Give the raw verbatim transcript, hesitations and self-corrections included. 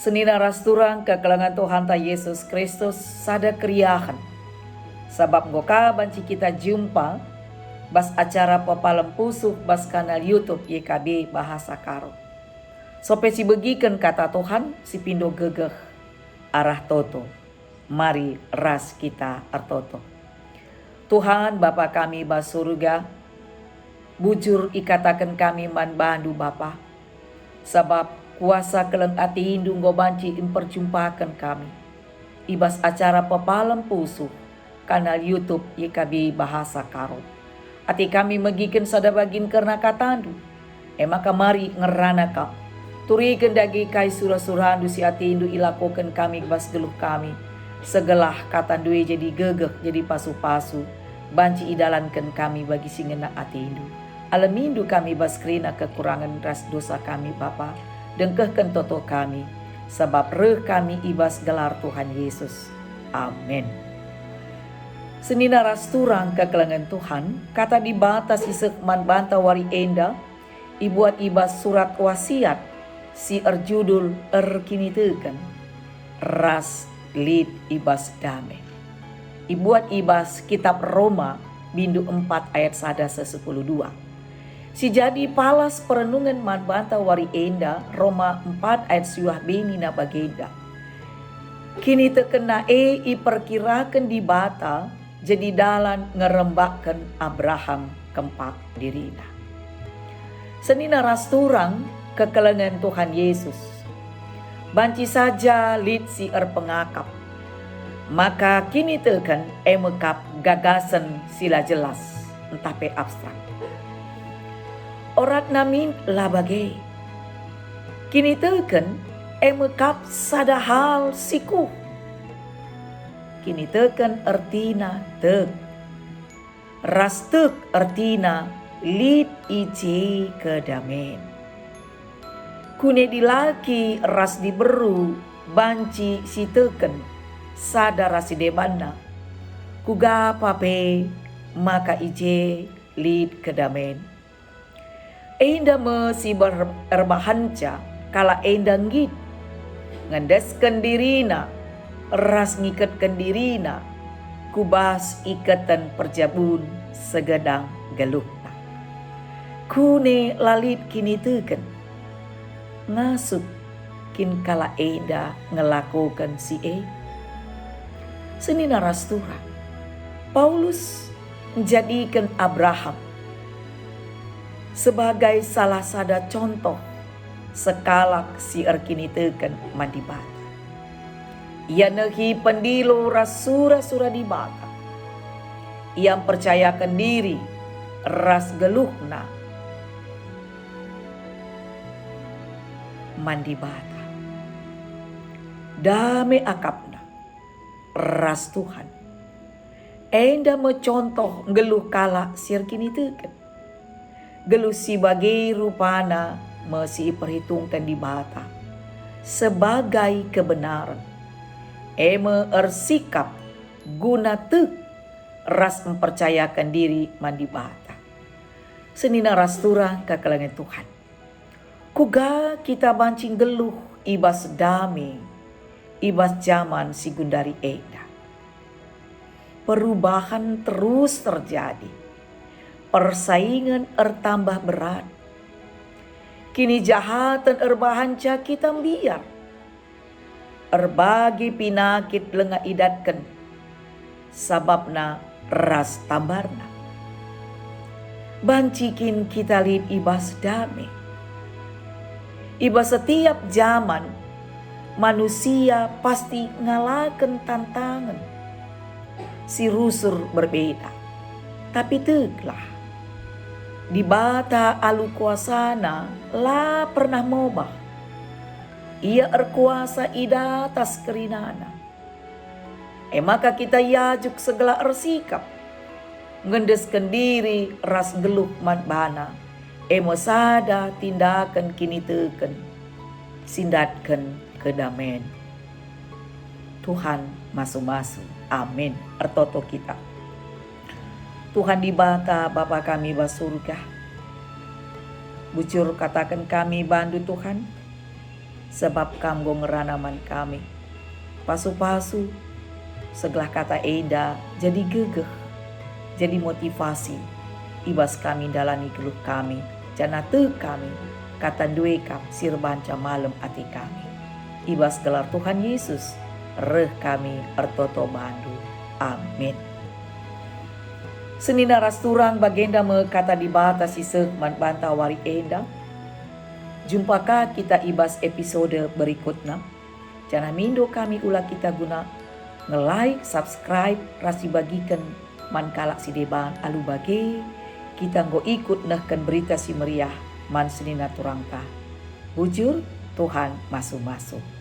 Senina ras turang kekelengen Tuhanta Yesus Kristus, sada keriahen. Sabap enggo ka banci kita jumpa bas acara pepalem pusuh bas kanal YouTube Y K B Bahasa Karo. Sope sibegiken Kata Tuhan, sipindo gegeh arah toto. Mari ras kita ertoto. Tuhan, Bapa kami bas Surga, bujur ikataken kami man baNdu, Bapa, sabap kuasa keleng atiNdu enggo banci imperjumpaken kami i bas acara pepalem pusuh kanal YouTube Y K B Bahasa Karo. Ate kami megiken sada bagin kerna KataNdu. E maka mari ngerana kap. Turiken dage kai sura-suraNdu si ateNdu ilakoken kami bas geluh kami, segelah KataNdu e jadi gegeh, jadi pasu-pasu, banci idalanken kami bagi si ngena ateNdu. AlemiNdu kami bas kerina kekurangen ras dosa kami, Bapa. Dengkehken toto kami, sabap reh kami i bas gelar Tuhan Yesus. Amin. Senina ras turang kekelengen Tuhan, Kata Dibata si seh man banta wari enda ibuat i bas surat wasiat si erjudul Erkiniteken ras lit i bas dame. Ibuat i bas Kitab Roma, bindu empat ayat sada seh sepuluh dua. Si jadi palas perenungen man banta wari enda, Roma empat ayat siwah b nina bagenda, "Kinitekenna e iperkiraken Dibata jadi dalan ngerembakken Abraham kempak dirina." Senina ras turang kekelengen Tuhan Yesus, banci saja lit si erpengakap maka kiniteken e me kap gagasen si la jelas ntah pe abstrak. Oratna min la bage. Kiniteken e me kap sada hal si kuh. Kiniteken ertina tek. Ras tek ertina lit i je kedamen. Kune dilaki ras diberu banci siteken sada ras si debanna, kuga pa pe maka i je lit kedamen. Enda me si ber-, erbahanca kalak enda nggit, ngendesken dirina ras ngiketken dirina ku bas iketen perjabun segedang geluhna. Kune la lit kiniteken. Ngasup kin kalak enda ngelakoken si e? Senina ras turang, Paulus njadiken Abraham sebagai salah sada contoh sekalak si erkiniteken man Dibata. Ia nehi pendilo ras sura-sura Dibata. Ia mpercayaken diri ras geluhna man Dibata. Dame akapna ras Tuhan. Enda me contoh nggeluh kalak si erkiniteken. Geluh si bage rupana me si iperhitungken Dibata sebagai kebenaren, e me ersikap guna tek ras mpercayaken diri man Dibata. Senina ras turang kekelengen Tuhan. Kuga kita banci nggeluh i bas dame i bas jaman si gundari enda? Perubahan terus terjadi. Persaingen ertambah berat. Kinijahaten erbahanca kita mbiar. Erbage pinakit langa idatken, sabapna ras tambarna. Banci kin kita lit i bas dame? I bas setiap jaman, manusia pasti ngalaken tantangen si rusur berbeda. Tapi teklah, Dibata alu kuasaNa la pernah mobah. Ia erkuasa i datas kerinana. E maka kita iajuk segelah ersikap, ngendesken diri ras nggeluh man baNa, e me sada tindaken kiniteken si ndatken kedamen. Tuhan masu-masu. Amin. Ertoto kita. Tuhan Dibata, Bapa kami bas Surga, bujur kataken kami bandu, Tuhan. sebab Kam enggo ngerana man kami. Pasu-pasu, segelah kata enda jadi gegeh, jadi motivasi i bas kami ndalani geluh kami, janah tek kami kata ndue Kam si erbahanca malem ate kami. I bas gelar Tuhan Yesus, reh kami ertoto bandu. Amin. Senina ras turang, bagenda me kata Dibata si seh man banta wari enda. Jumpa ka kita i bas episode berikutna. Janah mindo kami ula kita guna nge-like, subscribe, ras ibagiken man kalak si deban. Alu bage, kita enggo ikut nehken Berita Si Meriah man senina turangta. Bujur, Tuhan masu-masu.